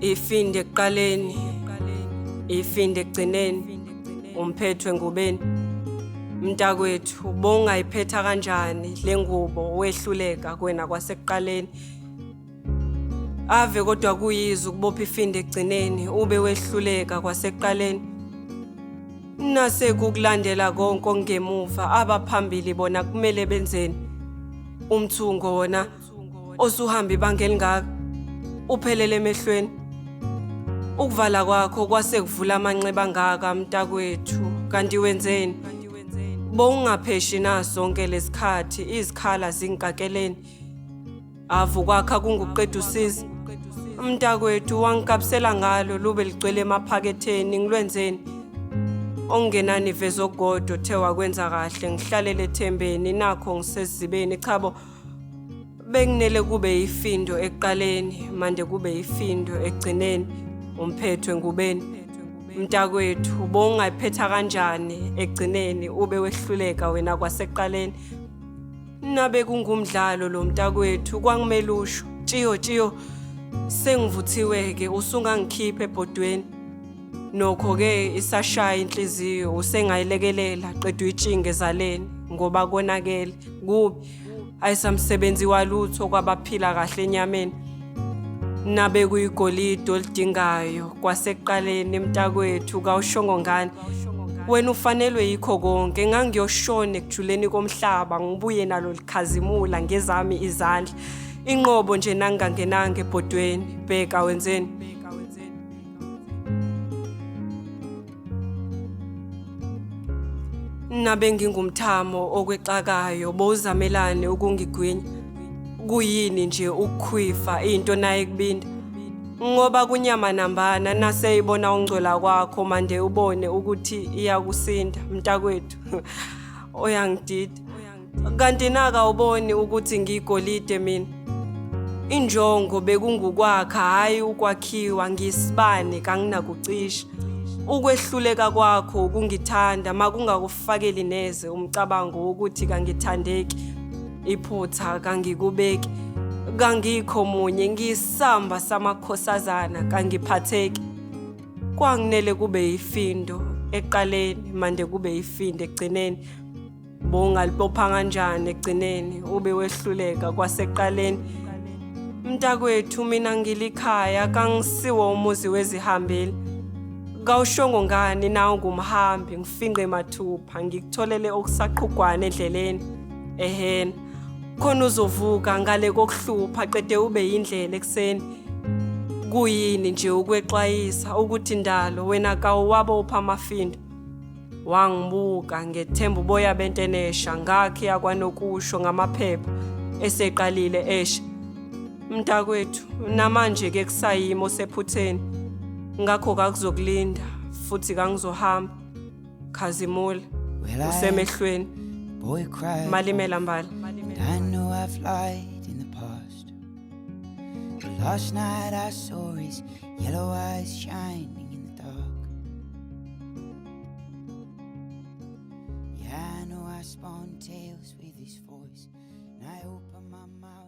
Ifinde ekuqaleni, ifinde ekugcineni, umphethwe ngubeni. Mntakwethu, ubongayiphetha kanjani le ngubo wehluleka kwena kwasekuqaleni? Ave kodwa kuyize ukubopha ifinde ekugcineni ube wehluleka kwasekuqaleni. Nase kukulandela konke okungemuva abaphambili bona kumele benzeni? Umthungo wona osuhamba ibanga elingaka uphelele emehlweni. Ukuvala kwakho kwase kuvula amanxeba angaka mntakwethu kanti wenzeni? Bowungapheshi na sonke lesikhathi izikhala zingikakeleni? Ave ukwakha kunguqeda usizi. Mntakwethu wangikabisela ngalo lube ligcwele emaphaketheni ngilwenzeni? Okungenani veza okukodwa othe wakwenza kahle ngihlalele ethembeni nakho ngisesizibeni chabo bekunele kube ifindo ekuqaleni mande kube ifindo ekugcineni umphethwe ngubeni. Mntakwethu bowungayiphetha kanjani ekugcineni ube wehluleka wena kwasekuqaleni? Nabe kungumdlalo lo mntakwethu kwangimele usho tshiyo tshiyo sengivuthiwe-ke usungangikhipha ebhodweni. Nokho-ke isashaya inhliziyo usengayilekelela qeda uyitshinge ezaleni ngoba konakele kubi ayisamsebenzi walutho kwabaphila kahle enyameni. Nabe kuyigolide olidingayo kwasekuqaleni mntakwethu kawushongo ngani? Wena ufanelwe yikho konke ngangiyoshona ekujuleni komhlaba ngibuye nalo likhazimula ngezami izandla. Inqobo nje nangingangenanga ebhodweni bheka wenzeni? Nabe ngingumthamo okwexakayo bowuzamelane ukungigwinya. Kuyini nje ukukhwifa into naye kubinda? Ngoba kunyama nambana naseyibona ungcola kwakho mande ubone ukuthi iyakusinda mntakwethu. Uyangidida. Kanti naka uboni ukuthi ngiyigolide mina. Injongo bekungukwakha hhayi ukwakhiwa ngisibane kanginakucisha. Ukwehluleka kwakho ukungithanda makungakufakeli neze umcabango wokuthi kangithandeki. Iphutha kangikubeki. Kangikho munye ngisamba samakhosazana kangiphatheki. Kwanginele kube yifindo ekuqaleni mande kube yifindo ekugcineni. Bowungalibopha kanjani ekugcineni ube wehluleka kwasekuqaleni? Mntakwethu mina ngilikhaya kangisiwo umuzi wezihambeli. Kawushongo ngani na ungumhambi ngifinqe mathupha ngikutholele okusaqhugwana endleleni. Ehena khona uzovuka ngale kokuhlupha qede ube yindlela ekuseni. Kuyini nje ukwexwayisa ukuthi ndalo wena kawuwabopha amafindo. Wangibuka ngethemba uboya bentenesha ngakhe yakwanokusho ngamaphepha eseqalile esha. Mntakwethu namanje ke kusayimo sephutheni ngakho kakuzokulinda futhi kangizohamba. Khazimula Well, I usemehlweni boy cried malimela mbali. And I know I've lied in the past. But last night I saw his yellow eyes shining in the dark. Yeah, I know I spun tales with his voice. And I opened my mouth.